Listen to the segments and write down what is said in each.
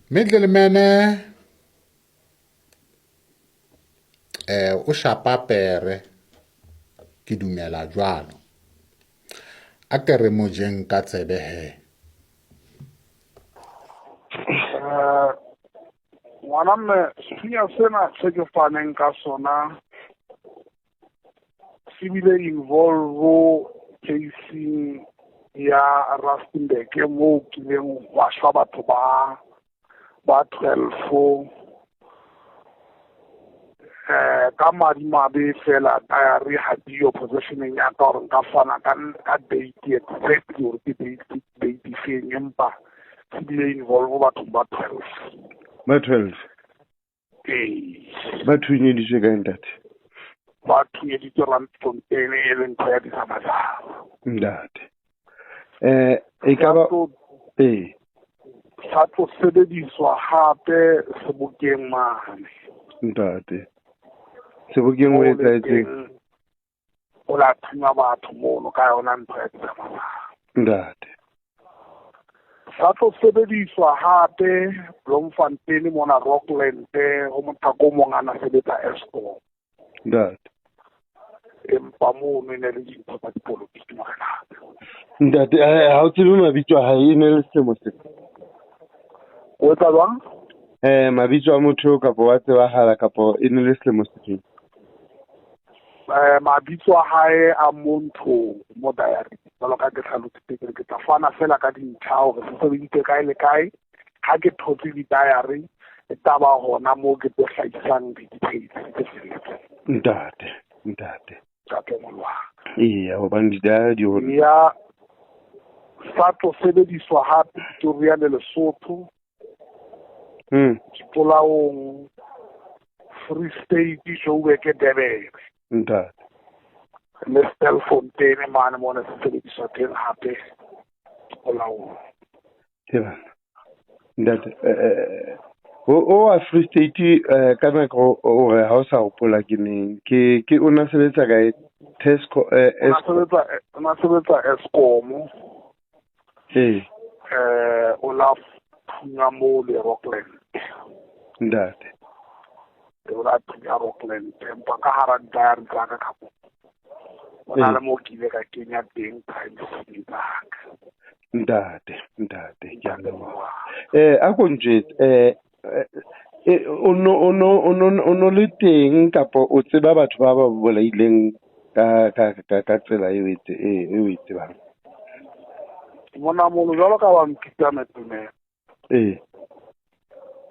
Middleman o shapa pere, ke dumela jwalo. A ke re mo jeng ka tsebe he. Ngwana mme, sethunya sena se ke faneng ka sona se bile involve casing ya Rustenburg moo kileng hwa shwa batho ba 12 ka madimabe fela diary ha diyo possessioneng ya ka gore nka fana ka date exactly gore ke date feng, empa se bile involve batho ba 12. Ba 12? Ee. Ba thunyeditswe kae, ntate? Ba thunyeditswe Randfontein, e leng ntho ya disamazama. Ntate. E ka ba ee. Sa tlo sebediswa hape Sebokeng mane. Ntate. Sebokeng o etsahetseng? O la thunya batho mono ka yona ntho ya disamazama. Ntate. Sa tlo sebediswa hape Bloemfontein mona Rockland ho mothako o mong a na sebetsa Eskom. Ntate. Empa mono e ne le dintho tsa dipolotiki morena. Ntate, ha o tsebe mabitso a hae, e ne le selemo se? O etsa jwang? Mabitso a motho kapa wa tsebahala kapa e ne le selemo se feng? Mabitso a hae a mo nthong mo diary, jwalo ka ke hlalositse ke re ke tla fana fela ka dintlha hore se sebeditse kae le kae. Ha ke thotse di-diary, e tla ba hona moo ke tlo hlahisang di-details tse felletseng. Ntate, ntate. Ntate Molwa. Eya, hobane di-diary di ho Ya sa tlo sebediswa hape Pretoria le Lesotho. Dipolaong, Free State, Joburg, Durban. Ntate. Le Stilfontein mane mona se sebediswa teng hape dipolaong. Ke bana. Ntate, o wa Free State ka nako o re ha o sa hopola ke neng, ke o na sebetsa kae? Tesco, Eskom. O na sebetsa Eskom. Ee. O la thunya moo le Rockland. Ntate. O la thunya Rockland, empa ka hara diary tsa ka ka mo. O na le moo ke ile ka kenya teng crime scene tsa ka. Ntate, ntate, ke a leboha. A ko njwetse, o no le teng kapa o tseba batho ba ba bolaileng ka tsela eo e tsebang? Mona mono jwalo ka ba mpitsa metomela. Ee.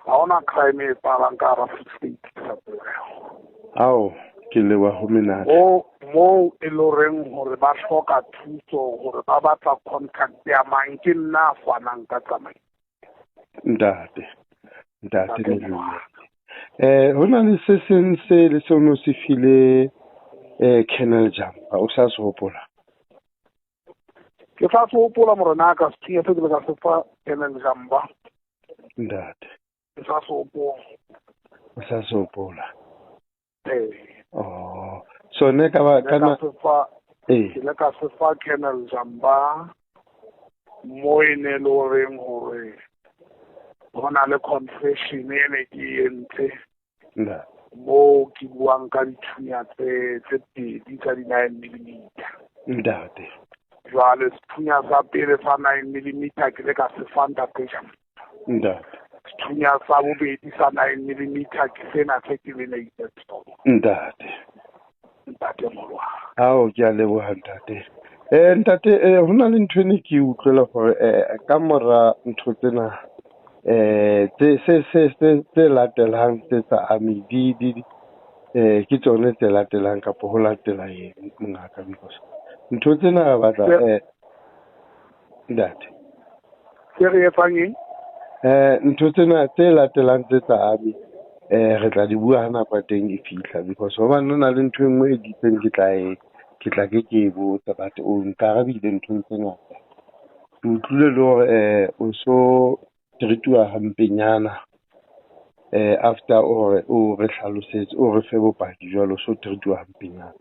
Ha hona crime e etsahalang ka hara Free State ke sa tsebe. Ao, ke leboha ho menate. Moo e le horeng hore ba hloka thuso, hore ba batla contact ya mang, ke nna a fanang ka tsamaiso. Ntate, ntate Molemo. Ho na le se seng se le seno se file Colonel Jamba, o sa se hopola? Ke sa se hopola morena ka sethunya se ke le ka se fa Colonel Jamba. Ntate. Ke sa se hopola. O sa se hopola. Ee. Oh, sone ka ba kana ee. Ke le ka se fa Colonel Jamba mo e ne le horeng hore ho na le confession e ne ke entse. Ntate. Mo ke buang ka dithunya tse pedi tsa di nine millimeter. Ntate. Jwale sethunya sa pele sa nine millimeter ke le ka se fa Ntate Jamba. Ntate. Sethunya sa bobedi sa nine millimeter ke sena se ke le neileng sona. Ntate. Ntate Molwa. Ao, ke a leboha ntate. Ntate, ho na le ntho e ne ke utlwela hore ka mora ntho tsena tse latelang tse tsa army di ke tsone tse latelang kapa ho latela eng mongaka, because ntho tsena re batla ntate. Ke re etsang eng? Ntho tsena tse latelang tse tsa army re tla di bua ha nako ya teng e fihla, because hobane ho na le ntho e nngwe e ditseng ke tla ke e botsa, but o nkarabile nthong tse ngata. Ke utlwile le hore o so treat-uwa hampenyana after hore o re hlalosetse, o re fe bopaki jwalo, o so treat-uwa hampenyana.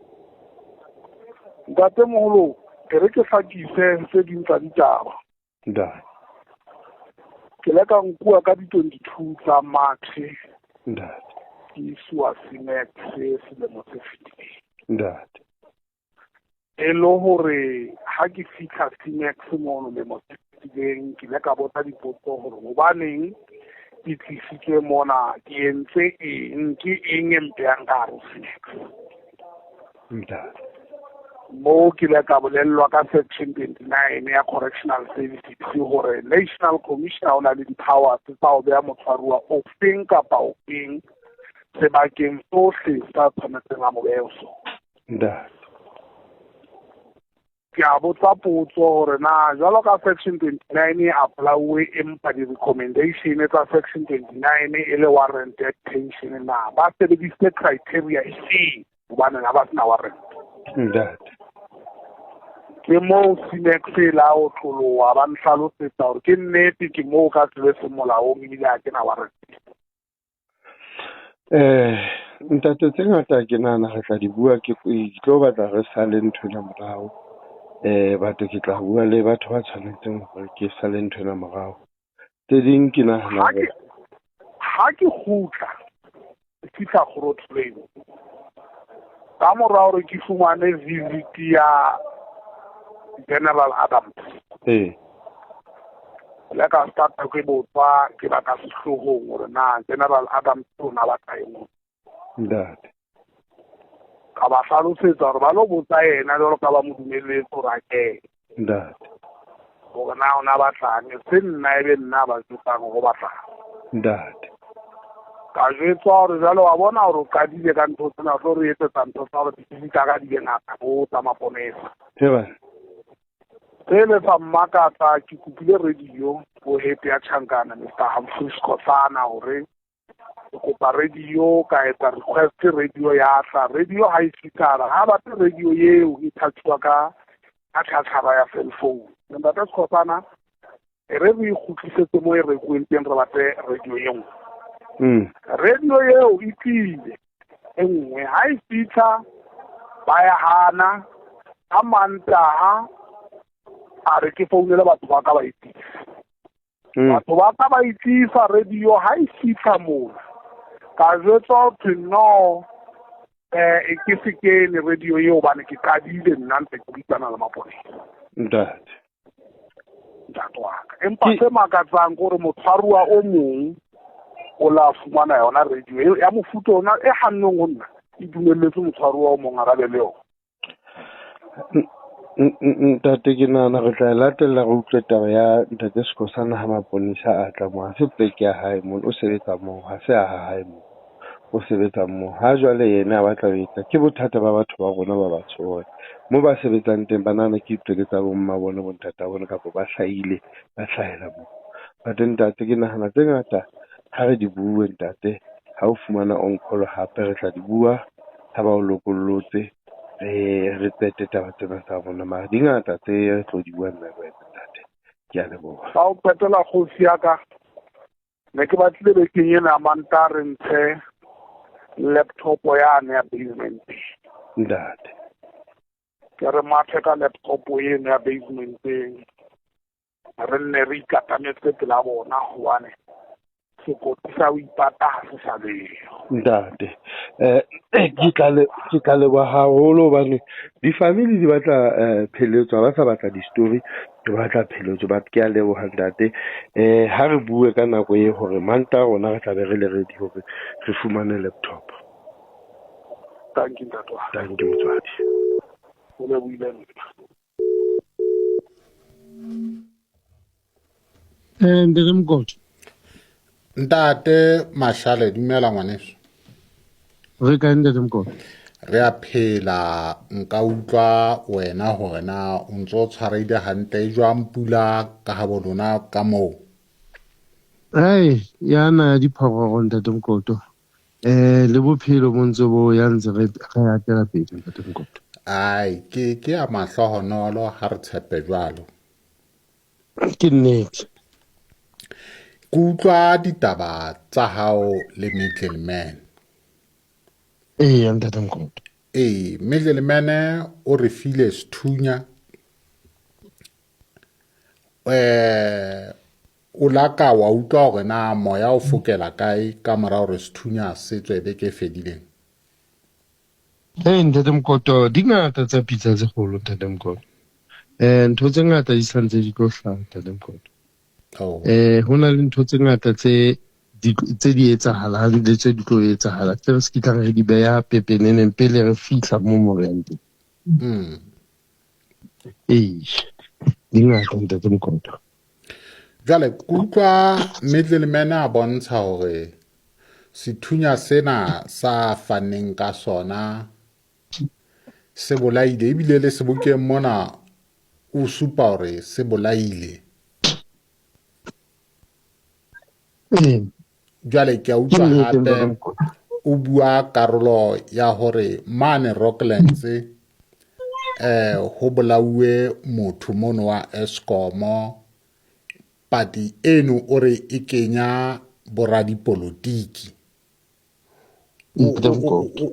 Ntate moholo, ke re ke hlakise tse ding tsa ditaba. Ntate. Ke le ka nkuwa ka di-22 tsa March. Ntate. Ke isiwa C-Max selemo se fetileng. Ntate. E le hore ha ke fitlha C-Max mono lemo se fetileng, ke ile ka botsa dipotso hore hobaneng ke tlisitswe mona, ke entse eng, ke eng e mpehang ka hare ho C-Max. Ntate. Moo ke ile ka bolellwa ka section 29 ya Correctional Services hore National Commissioner o na le di-powers tsa ho beha motshwaruwa ofeng kapa ofeng sebakeng sohle sa tshwanetseng a mo behe ho sona. Ntate. Ke a botsa potso hore na jwalo ka section 29 e apply-uwe empa di-recommendation tsa section 29 e le warrant ya detention na ba sebedisitse criteria e feng hobane ha ba sena warrant. Ntate. Ke moo C-Max e la o tloloha ba nhlalosetsa hore ke nnete ke moo ka tsebe se molaong ebile ha ke na warrant. Ntate, tse ngata ke nahana re tla di bua, ke tlo batla re sale nthwena morao. Batho ke tla bua le batho ba tshwanetseng hore ke sale nthwena morao. Tse ding ke nahana hore Ha ke kgutla, ke fihla Grootfontein. Ka mora hore ke fumane visit ya General Adams. Le ka starta ke botsa ke batla sehloohong hore na General Adams o na batla eng. Ntate. Ka ba hlalosetsa hore ba lo botsa yena jwalo ka ba mo dumelletse hore a kene. Ntate. Hore na o na batlang, se nna ebe nna ba jwetsang hore o batlang. Ntate. Ka jwetswa hore jwale wa bona hore o qadile ka ntho tsena, o tlo re etsetsa ntho tsa hore difilimi tsa ka di be ngata bo tsa maponesa. Hee. Sele sa mmakatsa, ke kopile radio ho head ya tjhankana Mr. Humphrey Skhosana hore ke kopa radio, ka etsa request, radio ya tla. Radio ha e fihla, ha batle radio eo e thathuwa ka tlhatlhaba ya cell phone. Ntate Skhosana, e re re ikgutlisetse mo e rekuweng teng, re batle radio e nngwe. Radio eo e tlile e nngwe, ha e fitlha ba ya hana. Ka Mantaha a re ke founele batho ba ka ba e tlisa. Batho ba ka ba e tlisa radio ha e fitlha mona. Ka jwetswa ho thwe no, e ke se kene radio eo hobane ke qadile nna ntse ke buisana le maponesa. Ntate. Ntate wa ka. Empa se makatsang ke hore motshwaruwa o mong o la fumana yona radio eo ya mofuta ona e hannong ho nna, e dumelletswe motshwaruwa o mong a rabe le yona. Ntate, ke nahana re tla e latella re utlwe taba ya ntate Skhosana ha maponesa a tla moo. Ha se pleke ya hae mono, o sebetsa moo, ha se a hae moo, o sebetsa moo. Ha jwale yena a batla ho etsa, ke bothata ba batho ba rona ba batsho hore moo ba sebetsang teng ba nahana ke dipleke tsa bo mma bona, bo ntata bona, kapa ba hlahile, ba hlahela moo. But ntate, ke nahana tse ngata ha re di bue ntate, ha o fumana on call hape re tla di bua ha ba o lokollotse. Re qete taba tsena tsa rona, mara di ngata tse re tlo di bua nna le wena ntate. Ke a leboha. Ka ho qetela kgosi ya ka, ne ke batlile bekeng ena ya Mantaha re ntshe laptop yane ya basement. Ntate. Ke re mathe ka laptop eno ya basementeng, re nne re ikatametse pela bona hobane sekoti sa ho ipata ha se sa leyo. Ntate, ke tla leboha haholo hobane di-family di batla pheletso, ha ba sa batla di-story, di batla pheletso. But ke a leboha ntate. Ha re bue ka nako e hore Mantaha rona re tla be re le ready hore re fumane laptop. Thank you, ntate wa. Thank you, motswadi. O lebohile nna. Ntate Mokoto. Ntate Mashale, dumela ngwaneso. Re kae ntate Mokoto? Re a phela, nka utlwa wena hore na o ntso o tshwarehile hantle e jwang pula ka habo lona ka moo? Hey, yana ya diphororo ntate Mokoto. Le bophelo bo ntse bo ya ntse re atela pele ntate Mokoto. Ai, ke ya mahlohonolo ha re tshepe jwalo. Ke nnete. Ke utlwa ditaba tsa hao le middleman. Eya ntate Mokoto. Ee, middleman o re file sethunya. O la ka wa utlwa hore na moya o fokela kae ka mora hore sethunya se tswe beke e fedileng? Hey, Ntate Mokoto, di ngata tsa pitsa tse kgolo, Ntate Mokoto. Ntho tse ngata di santse di tlo hlaha, Ntate Mokoto. Oh. Ho na le ntho tse ngata tse tse di etsahalang le tse di tlo etsahala tse re se kitlang re di beha pepeneneng pele re fihla mo mo re yang teng. Ee, di ngata, Ntate Mokoto. Jwale ke utlwa middleman a bontsha hore sethunya sena sa fanneng ka sona se bolaile, ebile le sebokeng mona o supa hore se bolaile. Jwale ke a utlwa hape o bua karolo ya hore mane Rocklands ho bolauwe motho mono wa Eskom, pati eno o re e kenya boradipolotiki.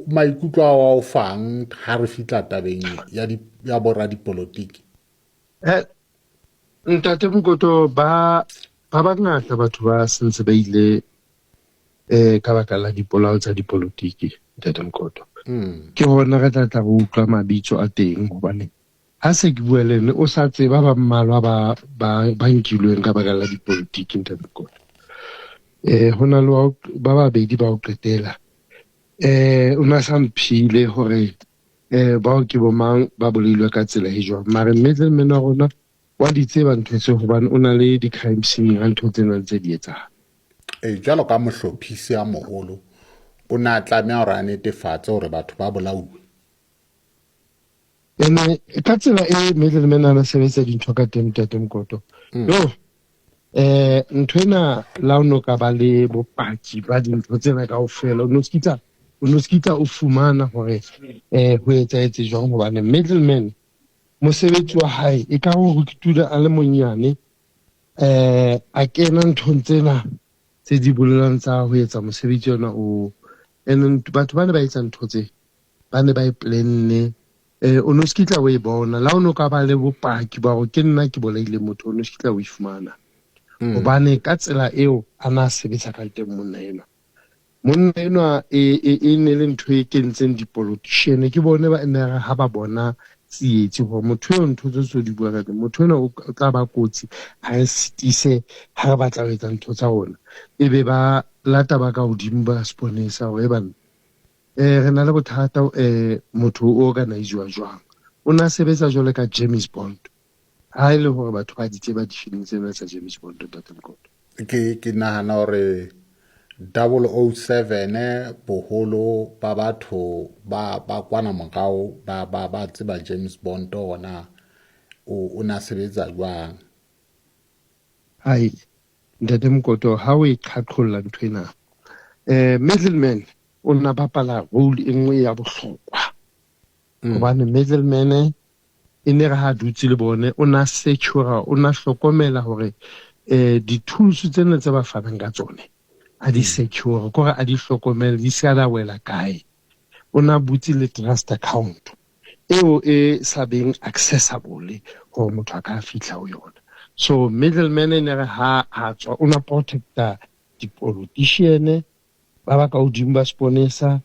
Maikutlo ao a o fang ha re fihla tabeng ya boradipolotiki? Ntate Mokoto, ba bangata batho ba sentse ba ile ka baka la dipolao tsa dipolotiki, Ntate Mokoto. Ke hona re tla tla re utlwa mabitso a teng, hobane ha se ke bua le ene o sa tseba ba mmalwa ba nkilweng ka baka la dipolotiki, Ntate Mokoto. Ho na le ba babedi ba ho qetela. O na sa mphile hore bao ke bo mang ba bolailwe ka tsela e jwang. Mare middleman wa rona wa di tseba ntho tseo, hobane o na le di-crime scene ha ntho tsena ntse di etsahala. Jwalo ka mohlophisi a moholo, o na tlameha hore a netefatse hore batho ba bolauwe. Ene ka tsela e middleman a sebetsa dintho ka teng, Ntate Mokoto. Yo, ntho ena la o no ka ba le bopaki ba dintho tsena kaofela, o no se kitla o fumana hore ho etsahetse jwang, hobane middleman mosebetsi wa hae e ka hore ke tula a le monyane, a kena nthong tsena tse di bolelang tsa ho etsa mosebetsi ona o. And batho ba ne ba etsa ntho tse ba ne ba e planne, o no se kitla o e bona. La o no ka ba le bopaki ba hore ke nna ke bolaile motho, o no se kitla o e fumana, hobane ka tsela eo a na sebetsa ka teng monna enwa. Monna enwa e ne le ntho e kentseng di-politician, ke bone ba ne re ha ba bona tsietsi hore motho eo ntho tse tse di bua ka teng, motho enwa o tla ba kotsi, ha re sitise ha re batla ho etsa ntho tsa rona, ebe ba lata ba ka hodimo ba seponesa hore e banna, re na le bothata, motho o organize-wa jwang. O na sebetsa jwale ka James Bond, ha e le hore batho ba di tseba difilm tsena tsa James Bond, Ntate Mokoto. Ke nahana hore 007, boholo ba batho ba kwana morao ba tseba James Bond ona o na sebetsa jwang. Hai, Ntate Mokoto, ha o e qhaqholla ntho ena, middleman o nna bapala role e nngwe ya bohlokwa, hobane middleman e ne re ha dutse le bone, o na secure, o na hlokomela hore di-tools tsena tse ba fanang ka tsone a di secure, kore a di hlokomele di se ka wela kae. O na butse le trust account eo e sa beng accessible hore motho a ka fihla ho yona. So middleman e ne re ha a tswa, o na protecta di-politician ba ka hodimo ba seponesa,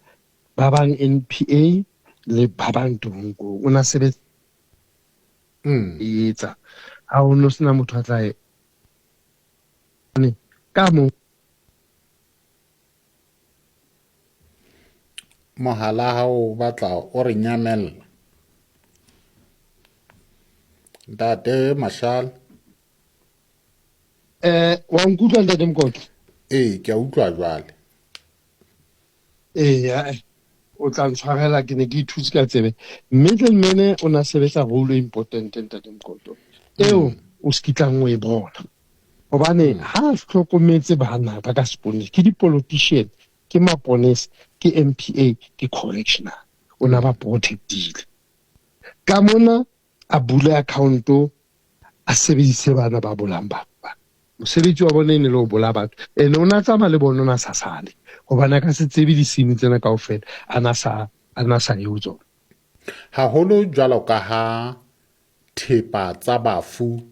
ba bang NPA le ba bang toronkong. O na sebetsa etsa ha o no sena motho a tla e ka mo. Mohala ha o batla o re nyamella, Ntate Mashal. Wa nkutlwa, Ntate Mokoto? Ee, ke a utlwa jwale. Ee, o tla ntshwarela, ke ne ke ithutse ka tsebe. Middleman o na sebetsa role e important, Ntate Mokoto, eo o se kitlang o e bona, hobane ha a hlokometse bana ba ka seponesa, ke di-politician, ke maponesa, ke NPA, ke correctional, o na ba protectile ka mona. A bule account-o, a sebedise bana ba bolang batho ba mosebetsi wa bona e ne le ho bolaya batho, ene o na tsamaya le bona, o na sa sale, hobane a ka se tsebe disini tsena kaofela a na sa ye ho tsona. Haholo jwalo ka ha thepa tsa bafu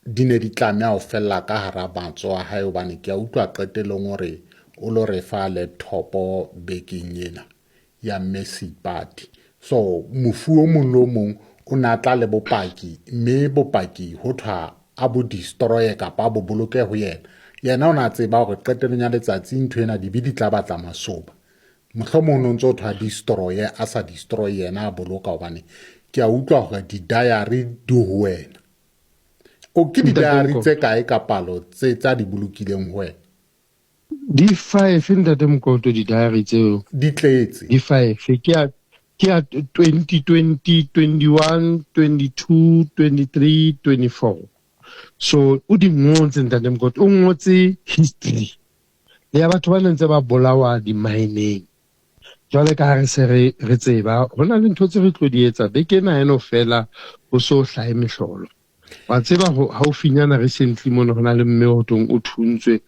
di ne di tlameha ho fella ka hara matsoho a hae hobane ke a utlwa qetellong hore o lo re fa laptop bekeng ena ya Mme Seipati. So mofu o mong le o mong o ne a tla le bopaki mme bopaki ho thwa a bo destroye kapa a bo boloke ho yena. Yena o ne a tseba hore qetellong ya letsatsi ntho ena dibe di tla batla masoba. Mohlomong o no ntso thwa destroye a sa destroy yena a boloka hobane ke a utlwa hore di-diary di ho wena. O ke di-diary tse kae ka palo tse tsa di bolokileng ho wena? Di five ntate Mokoto di-diary tseo. Di tletse. Di five. Ke ya ke ya 2020, 21, 22, 23, 24. So o di ngotse ntate Mokoto, o ngotse history le ya batho ba ne ntse ba bolawa di-mineng. Jwale ka ha re se re re tseba ho na le ntho tse re tlo di etsa beke ena eno fela ho so hlahe mehlolo. Wa tseba haufinyana recently mona ho na le mme ho tong o thuntswe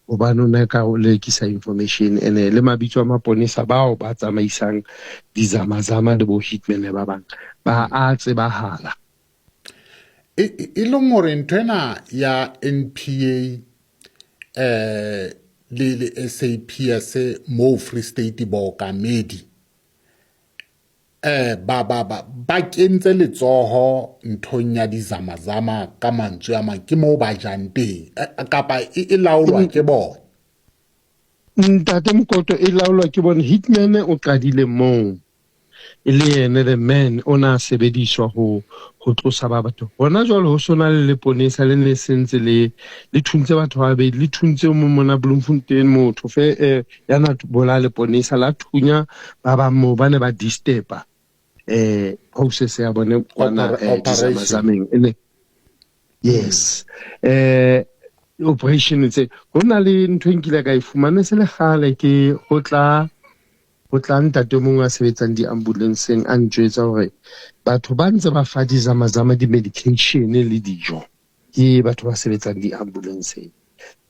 hobane o ne ka o lekisa information ene le mabitso a maponesa bao ba tsamaisang dizamazama le bo hitman ba bang ba a tsebahala. E leng hore ntho ena ya NPA eh le le SAPS mo Free State bookamedi eh ba ba ba ba kentse letsoho nthong ya dizamazama ka mantswe a mang ke moo ba jang teng kapa e, e laolwa ke bona. Ntate Mokoto, e laolwa ke bona. Hitman o qadile moo e le yene the man o na sebediswa ho ho tlosa ba batho. Hona jwale ho sona le leponesa le ne sentse le le thuntse batho ba babedi, le thuntse mo mona Bloemfontein motho fe eh, ya na bola leponesa la thunya ba bang moo ba ne ba disturba eh process ya bone kwana eh, dizamazameng ene. Yes, eh operation tse ho na le ntho e nkile ka e fumana se le kgale ke ho tla ho tla ntate mongwe a sebetsang di-ambulanceng a ntjwetsa hore batho ba ntse ba fa dizamazama di-medication le dijo ke batho ba sebetsang di-ambulanceng.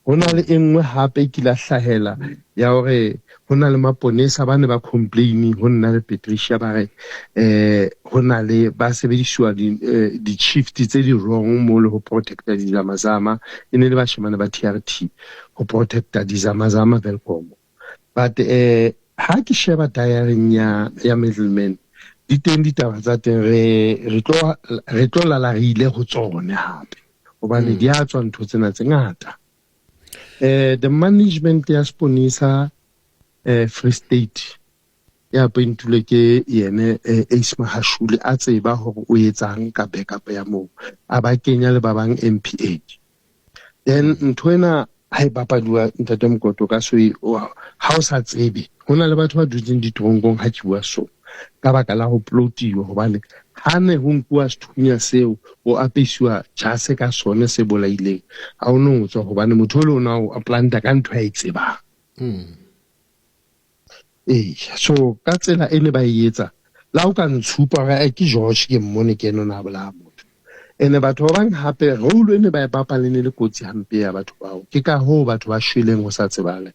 Ho na le e nngwe hape e kile hlahela ya hore ho na le maponesa ba ne ba complain ho nna le Patricia ba re eh ho na le ba sebedisiwa di-shift tse di wrong mo le ho protecta dizamazama, e ne le bashemane ba TRT ho protecta dizamazama Welkom. But eh ha ke sheba diaryng ya ya middleman di teng ditaba tsa teng, re re tlo re tlo lala re ile ho tsone hape hobane di a tswa ntho tsena tse ngata. The management ya Seponesa Free State ya appointulwe ke yene Ace Magashule a tseba hore o etsang ka backup ya moo a ba kenya le ba bang MPA. Then ntho ena ha e bapadiwa ntate Mokoto ka so ha o sa tsebe ho na le batho ba dutseng ditoronkong ha ke bua so ka baka la ho plotiwa hobane ha ne ho nkuwa sethunya seo o apesiwa jase ka sone se bolaileng ha o no tswa hobane motho o le o na o planta ka ntho a e tsebang. Ee, so ka tsela e ne ba e etsa la o ka ntshupa hore ke George ke mmone ke ena o na bolaya motho. Ene batho ba bang hape role e ne ba e bapala e ne le kotsi hampe ya batho bao. Ke ka hoo batho ba shweleng ho sa tsebale.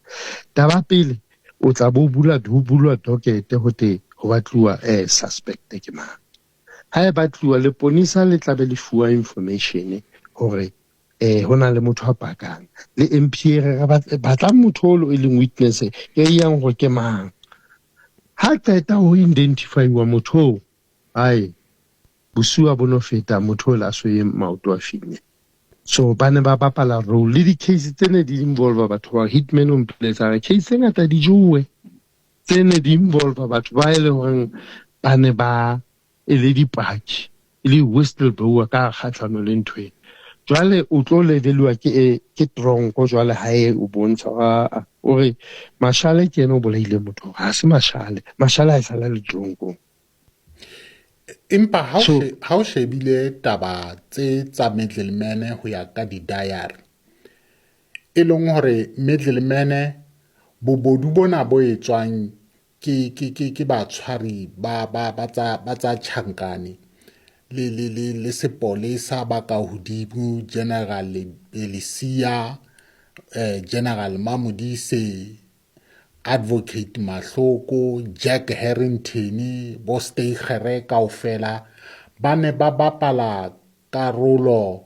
Taba pele o tla bo bula ho bulwa docket ho te ho batluwa suspect ke mang. Ha e batluwa leponesa le tla be le fuwa information hore ho na le motho a pakang le MPA re batlang motho o e leng witness e yang hore ke mang. Ha qeta ho identifyiwa motho oo, ai bosiu bo no feta motho o la so ye maoto a finye. So ba ne ba bapala role le di-case tse ne di involve batho ba hitman o mpoletsa re case tse ngata di jowe tse ne di involve batho ba e leng horeng ba ne ba e le dipaki e le whistleblower ka kgatlhano le ntho ena. Jwale o tlo leveliwa ke ke tronko jwale ha e o bontsha hore o re Mashale ke yena o bolaile motho, ha se Mashale, Mashale ha e sala le tronkong. Empa ha o shebile taba tse tsa middleman ho ya ka di-diary e leng hore middleman bobodu bona bo etswang ke ke ke ke batshwari ba ba ba tsa ba tsa tjhankane le le le le sepolesa ba ka hodimo General Belesia, General Mamodise, Advocate Mahloko, Jack Harrington, bo Steigere kaofela ba ne ba bapala karolo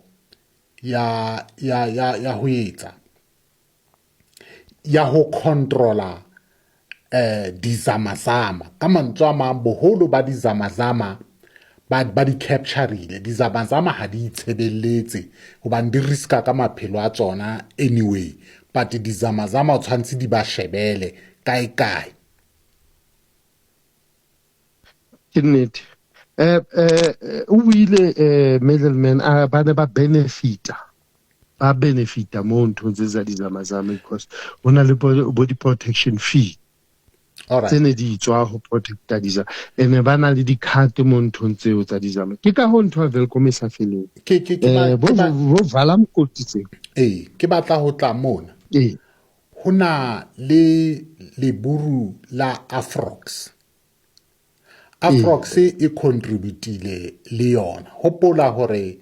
ya ya ya ya ho etsa ya ho controla eh dizamazama. Ka mantswe a mang, boholo ba dizamazama ba di captureile. Dizamazama ha di itshebeletse hobane di riska ka maphelo a tsona anyway, but dizamazama o tshwanetse di ba shebele kae kae. Ke nnete. O buile middleman a ba ne ba benefita, ba benefita mo nthong tse tsa dizamazama because ho na le bo di-protection fee tse ne di tswa ho protecta diza, ene ba na le di-card mo nthong tseo tsa dizama. Ke ka ho ntho ya Welkom e sa feleng. Bo vala mokoti tseo. Ee, ke batla ho tla mona. Ho na le leburu la Afrox. Afrox e contributile le yona. Hopola hore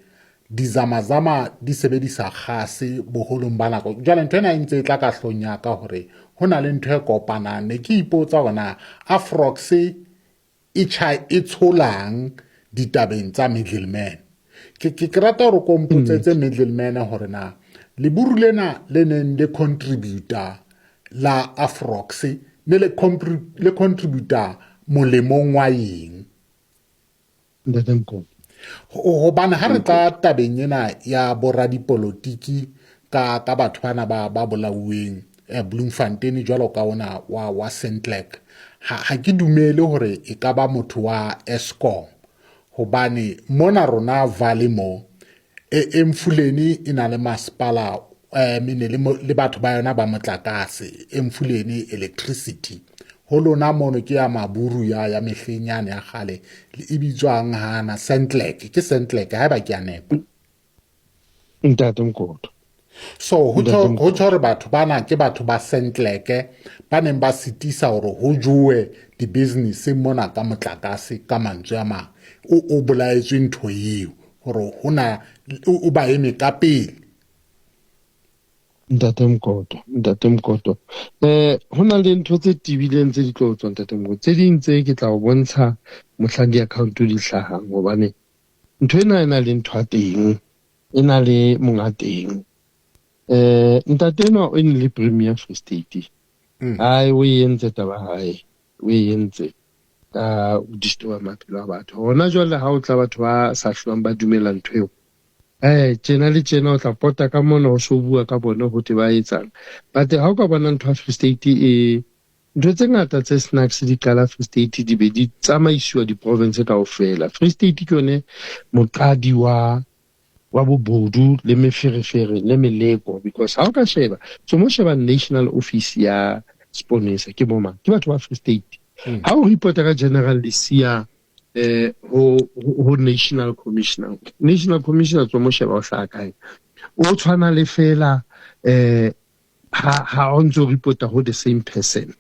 dizamazama di sebedisa kgase boholong ba nako. Jwale ntho ena e ntse e tla ka hlong ya ka hore ho na le ntho e kopanang. Ne ke ipotsa hore na Afrox e tjha e tsholang ditabeng tsa middleman. Ke rata hore ko mpotsetse middleman hore na leburu lena le neng le contributor la Afrox ne le contributor molemong wa eng? Ntate Mkoto. Hobane ha re tla tabeng ena ya boradipolotiki ka batho bana ba bolauweng Bloemfontein jwalo ka ona wa Sandlak, ha ke dumele hore e ka ba motho wa Eskom, hobane mona rona Valley mo Emfuleni e na le masepala, mene le batho ba yona ba motlakase, Emfuleni electricity. Ho lona mono ke ya maburu ya mehleng yane ya kgale, e bitswang hana Sandlak, ke Sandlak haeba ke a nepa. Ntate Mkoto. So ho tjho hore batho bana ke batho ba Sandlak ba neng ba sitisa hore ho jowe di-business mona ka motlakase. Ka mantswe a mang, o bolaetswe ntho eo hore hona o ba eme ka pele. Ntate Mkoto, Ntate Mkoto. Ho na le ntho tse tebileng tse di tlo tswa Ntate Mkoto. Tse ding tse ke tla o bontsha mohlang di-account di hlahang, hobane ntho ena e na le ntho ya teng, e na le monga teng. Ntate enwa o ne le Premier Free State. Ai, o e entse taba hae, o e entse ka o disturba maphelo a batho. Hona jwale ha o tla batho ba sa hlolwang ba dumela ntho eo, tjena le tjena o tla pota ka mona ho so bua ka bona ho te ba etsang. But ha o ka bona ntho ya Free State e ntho tse ngata tse snacks di qala Free State di be di tsamaisiwa di-province kaofela. Free State ke yone moqadi wa bobodu le meferefere le meleko, because ha o ka sheba, so mo sheba National Office ya Seponesa ke bo mang? Ke batho ba Free State. Ha o reporta ka General Lesia ho National Commissioner, National Commissioner tswa mo sheba o hlaha kae? O tshwana le fela ha o ntso reporta ho the same person.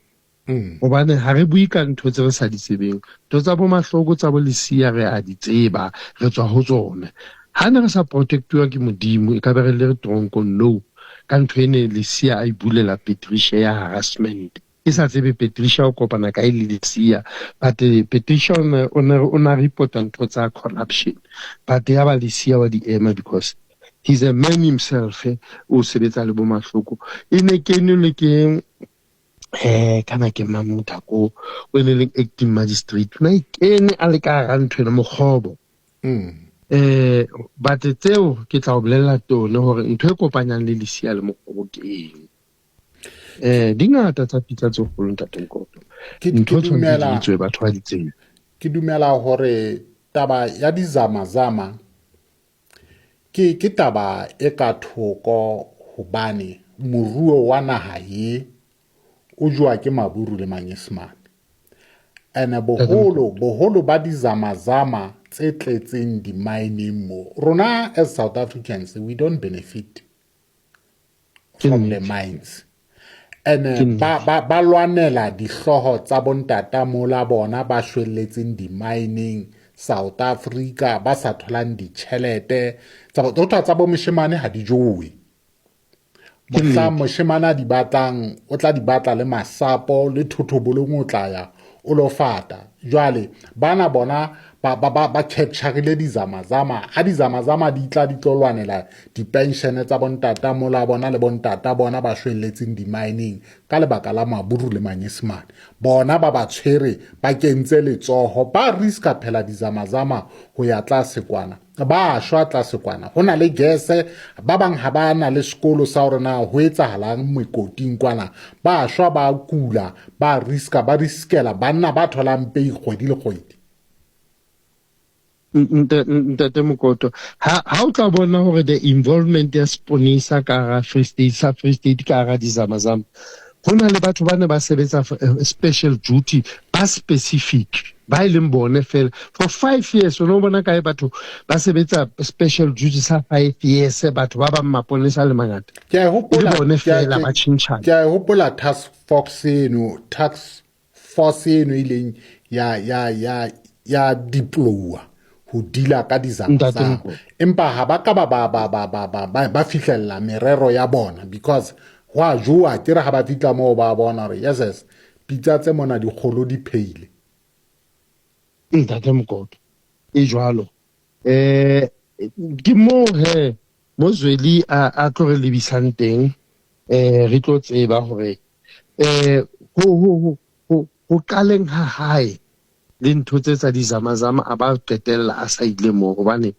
Hobane ha re bue ka ntho tse re sa di tsebeng. Ntho tsa bo Mahloko tsa bo Lesia re a di tseba, re tswa ho tsona. Ha ne re sa protectiwa ke Modimo, e ka be re le re tronkong, no. Ka ntho e ne Lesia a e bulela Patricia ya harassment. Ke sa tsebe Patricia o kopana kae le Lesia, but Patricia o na reporta ntho tsa corruption. But ya ba Lesia wa di ema because he's a man himself, o sebetsa le bo Mahloko. E ne kene le ke kana ke mang Mothako o ne leng acting magistrate, na e kene a le ka hara ntho ena mokgobo. But tseo ke tla o bolella tone hore ntho e kopanyang le Lesia le mokgobo ke eng. Di ngata tsa pitsa tse kgolo Ntate Mkoto. Ntho tshwanetse di tswe batho ba di tsebe. Ke dumela hore taba ya dizamazama ke taba e ka thoko, hobane moruo wa naha ye o jowa ke maburu le manyesemane. Ene boholo ba dizamazama tse tletseng di-mining mo, rona as South Africans we don't benefit from the mines. Ene ba lwanela dihlooho tsa bontata mola bona ba shwelletseng di-mining South Africa, ba sa tholang ditjhelete tsa bo moshemane ha di jowe. Mohlang moshemane a di batlang, o tla di batla le masapo le thothobolong o tla ya o lo fata. Jwale bana bona ba ba ba, ba capturile dizamazama. Ha dizamazama di tla di tlo lwanela dipenshene tsa bontata mola bona le bontata bona ba shwelletseng di-mining ka lebaka la maburu le manyesemane. Bona ba ba tshwere ba kentse letsoho, ba riska phela dizamazama ho ya tlase kwana. Ba shwa tlase kwana. Ho na le gese, ba bang ha ba na le sekolo sa hore na ho etsahalang mekoting kwana. Ba shwa, ba kula, ba riska, ba riskela banna ba tholang pei kgwedi le kgwedi. Ntate Mokoto, ha ha o tla bona hore the involvement ya seponesa ka hara Free State, sa Free State ka hara dizamazama, ho na le batho ba ne ba sebetsa special duty ba specific ba e leng bone fela for 5 years. O no bona kae batho ba sebetsa special duty sa 5 years, batho ba bang maponesa le mangata? Ke a e E le hopola, bone ke a fela ba tjhentjhana. Ke a e hopola task force eno, task force eno e ileng ya deploywa ho deala ka Ntate dizamazama. Mokoto. Empa ha ba ka ba fihlella merero ya bona because ho a jowa ke re ha ba fihla moo ba bona hore yes, pitsa tse mona dikgolo di pheile. Ntate Mokoto, e jwalo. Ke mo he mo Zweli a tlo re lebisang teng, re tlo tseba hore ho qaleng ha hae le ntho tse tsa dizamazama a ba qetella a sa ile moo, hobane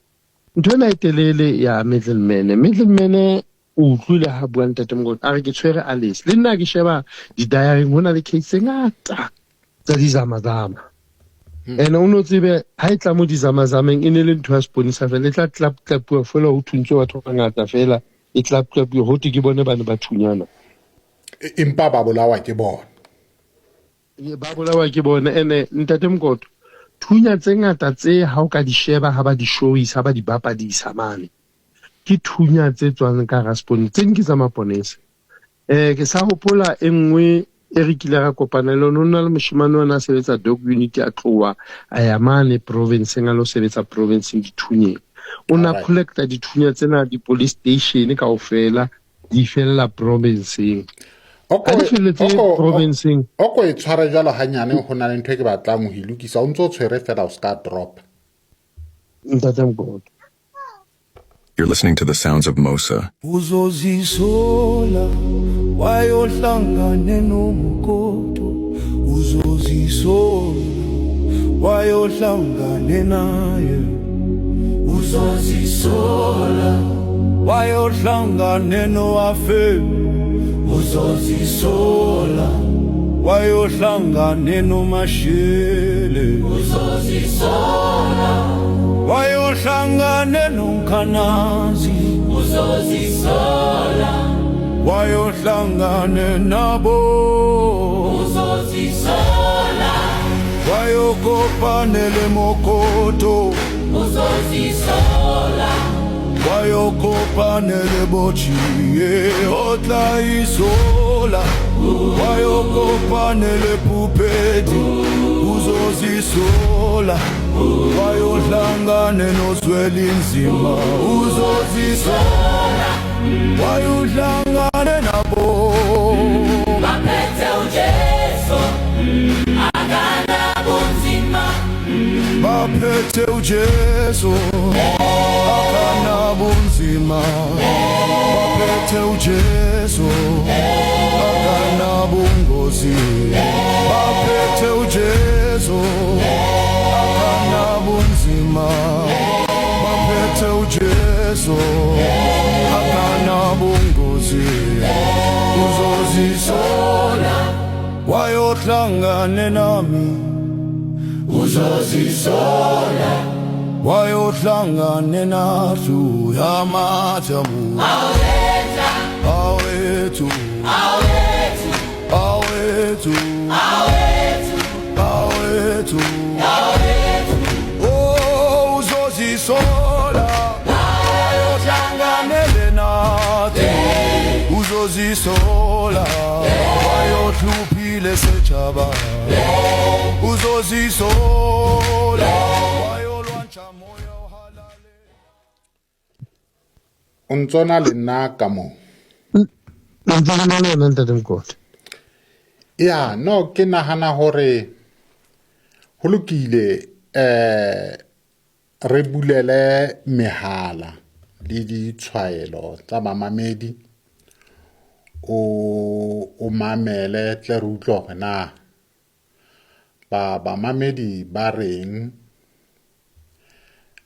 ntho ena e telele ya middleman. Middleman o utlwile ha bua ntate Mokoto, a re ke tshwere Alice le nna ke sheba di-diaryng, ho na le case tse ngata tsa dizamazama. Ene o no tsebe ha e tla mo dizamazameng e ne le ntho ya seponisa fela, e tla tlap-tlapuwa fela, ho thuntswe batho ba bangata fela, e tlap-tlapuwa ho thwe ke bone ba ne ba thunyana. Empa ba bolawa ke bona. Ba bolawa ke bona. Ene ntate Mokoto, thunya tse ngata tse ha o ka di sheba, ha ba di showisa, ha ba di bapadisa mane, ke thunya tse tswang ka hara seponesa, tse ding ke tsa maponesa. Ke sa hopola e nngwe e re kile ra kopana le yona, ho na le moshemane wa na sebetsa dog unit, a tloha a ya mane provinceng, a lo sebetsa provinceng dithunyeng. O na collecta dithunya tsena di-police station kaofela, di fella provinceng. Ha di felletse provinceng. O ko e tshware jwalo hanyane, ho na le ntho e ke batlang ho e lokisa. O ntso o tshwere fela, o ska drop. Ntate Mokoto. You're listening to the sounds of Mosa. Uzozisola wayohlangane noMokoto, uzozisola wayohlangane naye, uzozisola wayohlangane noAfe, uzozisola wayohlangane noMashele, uzozisola wayohlangane noNkanazi, uzozisola wayohlangane nabo, uzozisola wayokopanele Mokoto, uzozisola wayokopanele Bochie, o tla isola, wayokopanele Pupedi, uzozisola wayohlangane noZwelinzima, uzozisola wayohlangane nabo. Baphethe uJesu akanabunzima. Baphethe uJesu akanabunzima, baphethe uJesu akanabungozi, baphethe uJesu akanabunzima, baphethe uJesu akanabungozi. Uzozisola wayohlangane nami, uzozisola wayohlangane nathu yamathamu. Awetha. Awethu. Awethu. Awethu. Awethu. Awethu. Awethu. Oh, uzozisola wayohlanganele nathi, uzozisola wayohluphile setshaba, uzozisola wayolwantsha moya ohalale. O ntsona le nna ka moo? Ntse ke na le wena, ntate Mokoto. Ya, no, ke nahana hore Ho lokile eh re bulele mehala le ditshwaelo tsa bamamedi o o mamele tle re utlwe hore na ba bamamedi ba reng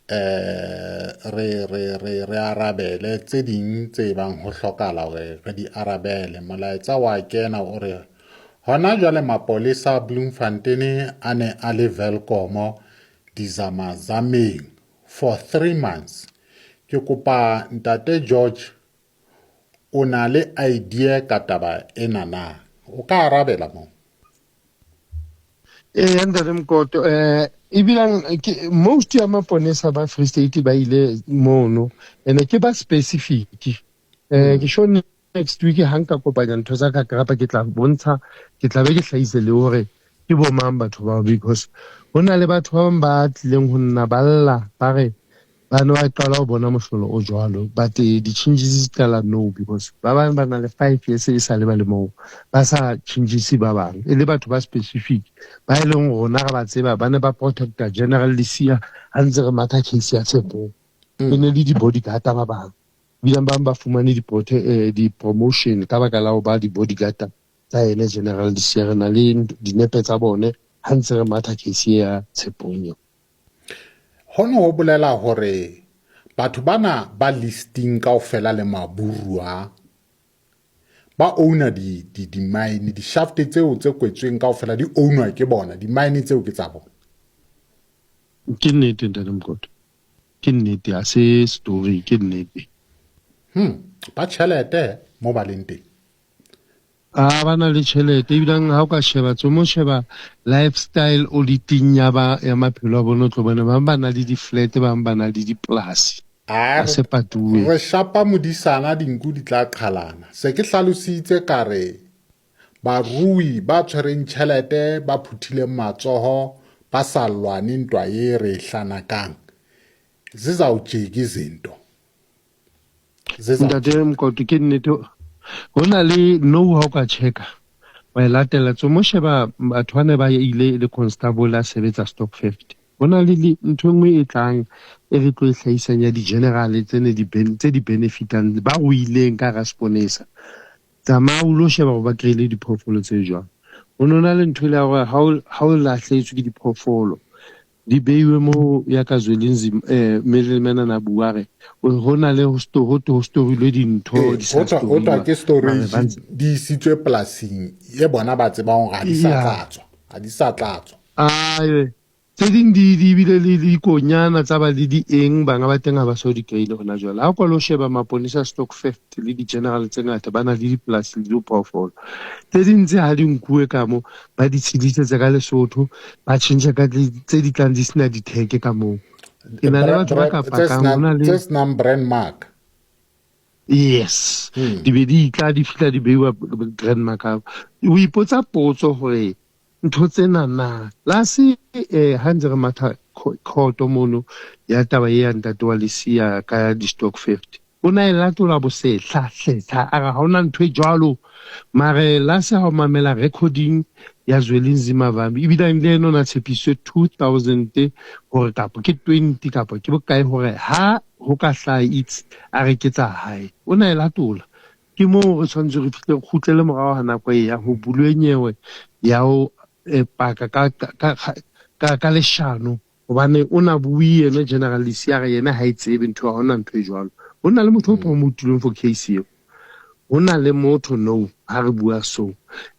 eh re re re re arabele tse ding tse bang ho hlokahala hore re di arabele. Molaetsa wa kena o re hona jwale mapolesa Bloemfontein a ne a le Welkom dizamazameng for 3 months. Ke kopa ntate George o na le idea ka taba ena na? O ka arabela moo? Ee, ntate Mokoto, ebilang ke most ya maponesa ba Free State ba ile mono ene ke ba specific. Ke sure next week ha nka kopanya ntho tsa ka krapa ke tla bontsha, ke tla be ke hlahise le hore ke bo mang batho bao, because ho na le batho ba bang ba tlileng ho nna ba lla ba re ba ne ba qala ho bona mohlolo o jwalo, but di-changes di qala no, because ba bang ba na le 5 years e sa le ba le moo ba sa changese ba bang, e le batho ba specific ba e leng rona re ba tseba, ba ne ba protecta General Lesia ha ntse re matha case ya Tshepong. E ne le di-bodyguard ba bang, ebileng ba bang ba fumane di-promotion ka baka la ho ba di-bodyguard tsa ene General Lesia. Re na le dinepe tsa bone ha ntse re matha case ya Tshepong eo. Hono ho bolela hore batho bana ba listing kaofela le maburu a ba owner di di di mine, di shaft tseo tse kwetsweng kaofela di ownwa ke bona, di mine tseo ke tsa bona. Ke nnete ntate Mokoto, ke nnete, ha se story, ke nnete. Ba tjhelete mo ba leng teng. A ba na le tjhelete, ebileng ha o ka sheba tsomo sheba lifestyle o le teng ya ba ya maphelo a bona, o tlo bona ba bang ba na le di-flat, ba bang ba na le dipolasi. A A se patuwe. Re shapa modisana dinku di tla qhalana. Se ke hlalositse ka re barui ba tshwereng tjhelete ba phuthileng matsoho ba sa lwane ntwa e re e hlanakang zizawujika izinto. Ntate Mokoto, ke nnete ho na le no ha o ka checka wa e latela tsomo sheba batho ba ne ba ile le constable a sebetsa stock theft. Ho na le ntho e nngwe e tlang e re tlo e hlahisang ya di-general tse ne di tse di benefitang ba ruileng ka hara seponesa. Tsamaya o lo sheba hore ba kry-ile diphoofolo tse jwang. Ho no na le ntho e le ya hore ha o lahlehetswe ke diphoofolo di beiwe mo ya ka Zwelinzima, middleman a na bua re ho na le ho sto ho ho storilwe dintho di sa Ho thwa ke storage di isitswe polasing e bona ba tsebang hore ha di sa tla tswa, ha di sa tla tswa. Ae, tse ding di di bile le dikonyana tsa ba le di eng, banga ba teng ha ba so di kry-ile hona jwale. Ha o ka lo sheba maponesa stock theft le di-general tse ngata ba na le dipolasi le diphoofolo tse ding tse ha di nkuwe ka mo ba di tshedisetse ka Lesotho, ba tjhentjhe ka tse di tlang di sena ditheke ka moo. Ke na le batho ba ka pakang ho na le tse senang brand mark. Yes. Di be di tla di fihla di beiwa brand mark. O ipotsa potso hore ntho tsena na lase ha ntse re matha khoto mono ya taba e ya ntate wa Lesia ka di-stock theft. O na e latola bosehla hlehla, a re ha hona ntho e jwalo. Mare lase ha o mamela recording ya Zwelinzima Vavi, ebile le ena o na tshepisitswe 2000 hore kapa ke 20 kapa ke bokae hore ha ho ka hlaha it's a re ke tsa hae. O na e latola. Ke moo re tshwanetse re fihle re kgutlele morao ha nako e ya ho bulwe nyewe ya ho paka ka leshano. Hobane o na bue yena General Lisi a re yena ha e tsebe ntho, ha hona ntho e jwalo. Ho na le motho o promotilweng for case eo. Ho na le motho no ha re bua so.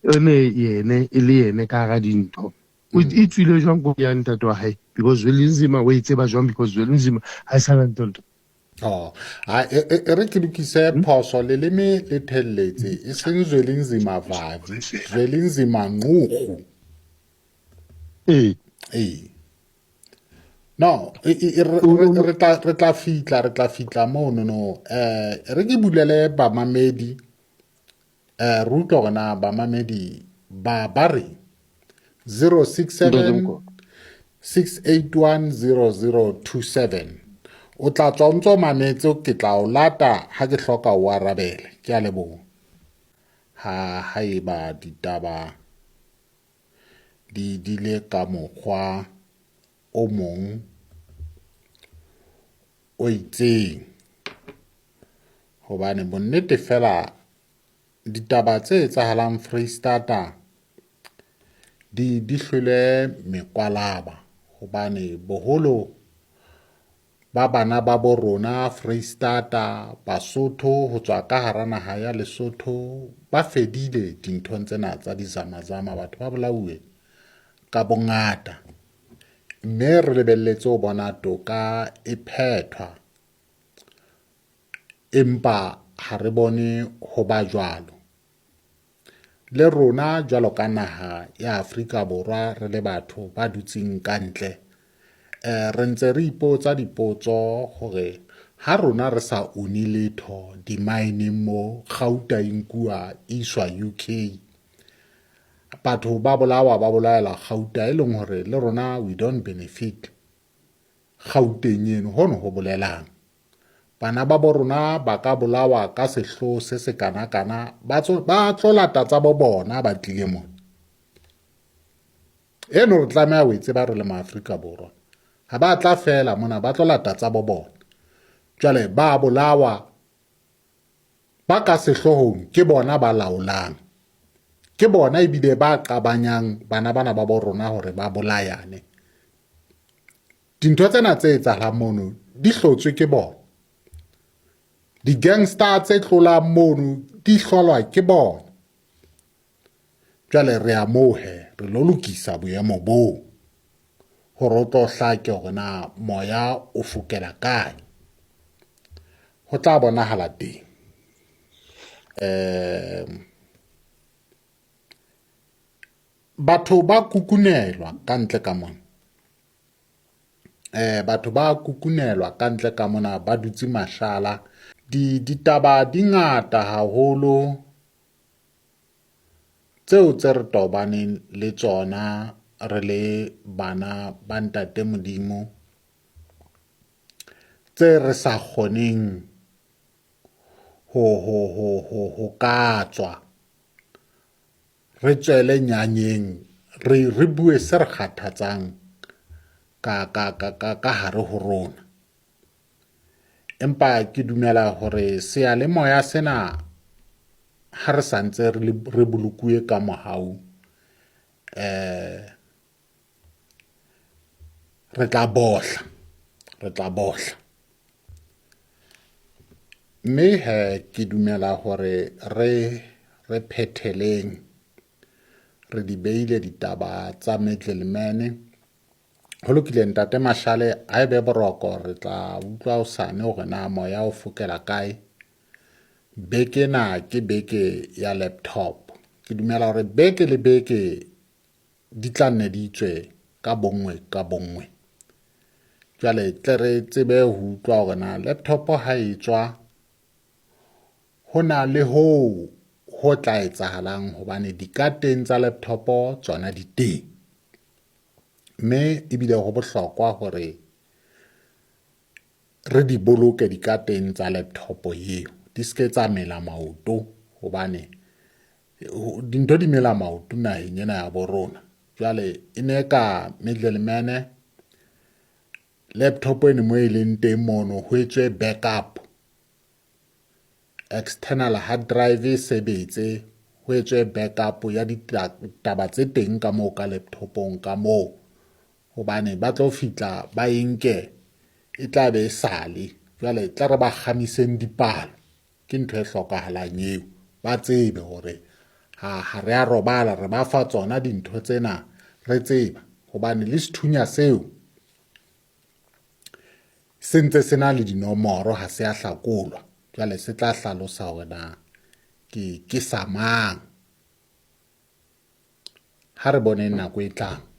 E ne yene e le yene ka hara dintho. E tswile jwang ko ya ntate wa hae? Because Zwelinzima o e tseba jwang? Because Zwelinzima ha e sa na ntate. Oh, a e re ke lokise phoso, leleme le thelletse, e seng Zwelinzima Vavi, Zwelinzima Nqukgu. Ee. Ee. No, re tla fitla, re tla fitla mono no. Re ke bulele bamamedi, re utlwe hore na bamamedi ba ba re 067 681 0027. O tla tswa o ntso mametse, ke tla o lata ha ke hloka o arabele. Ke a leboha. Ha haeba ditaba di di le ka mokgwa o mong o itseng hobane bonnete fela ditaba tse etsahalang Freistata di di hlwele mekwalaba hobane boholo ba bana ba bo rona Freistata Basotho ho tswa ka hara naha ya Lesotho ba fedile dinthong tsena tsa dizamazama batho ba bolauwe ka bongata mme re lebelletse ho bona toka e phethwa empa ha re bone ho ba jwalo. Le rona jwalo ka naha ya Afrika Borwa re le batho ba dutseng ka ntle re ntse re ipotsa dipotso hore ha rona re sa une letho di-mine-eng mo kgauta e nkuwa e iswa UK batho ba bolawa ba bolaelwa kgauta e leng hore le rona we don't benefit kgauteng eno hono ho bolelang bana ba bo rona ba ka bolawa ka sehloho se se kana-kana ba tlo lata tsa bo bona ba tlile mona eno re tlameha ho e tseba re le maafrika borwa ha ba tla fela mona ba tlo lata tsa bo bona jwale ba bolawa ba ka sehloohong ke bona ba laolang ke bona ebile ba qabanyang bana bana ba bo rona hore ba bolayane dintho tsena tse etsahalang mono di hlotswe ke bona di-gangster tse tlolang mono di hlolwa ke bona jwale re a moo he re lo lokisa boemo boo hore o tlo hlake hore na moya o fokela kae ho tla bonahala teng um batho ba kukunelwa ka ntle ka mona eh batho ba kukunelwa ka ntle ka mona ba dutse mashala di ditaba di ngata haholo tseo tse re tobaneng le tsona re le bana ba ntate Modimo tse re sa kgoneng ho ho ho ho ho ka tswa re tswele nyanyeng re re bue se re kgathatsang ka ka ka ka ka hare ho rona empa ke dumela hore seyalemoya sena ha re sa ntse re bolokuwe ka mohau eh re tla bohla re tla bohla mme he ke dumela hore re re phetheleng re di beile ditaba tsa middleman Ho lokile ntate Mashale a e be boroko re tla utlwa hosane hore na moya o fokela kae. Beke ena ke beke ya laptop. Ke dumela hore beke le beke di tla nne di tswe ka bonngwe ka bonngwe. Jwale tle re tsebe ho utlwa hore na laptop ha e tswa ho na le hoo ho tla etsahalang hobane dikateng tsa laptop tsona di teng. Mme ebile ho bohlokwa hore re di boloke dikateng tsa laptop eo di se ke tsa mela maoto hobane dintho di mela maoto naheng ena ya bo rona. Jwale e ne ka middleman laptop eno mo e leng teng mono ho etswe backup external hard drive e sebetse ho etswe backup ya ditaba tse teng ka moo ka laptopong ka moo hobane ba tlo fitla ba e nke e tla be e sale jwale tla re ba kgamiseng dipalo ke ntho e hlokahalang eo ba tsebe hore ha ha re a robala re ba fa tsona dintho tsena re tseba hobane le sethunya seo se ntse se na le dinomoro ha se a hlakolwa jwale se tla hlalosa hore na ke ke sa mang ha re boneng nako e tlang.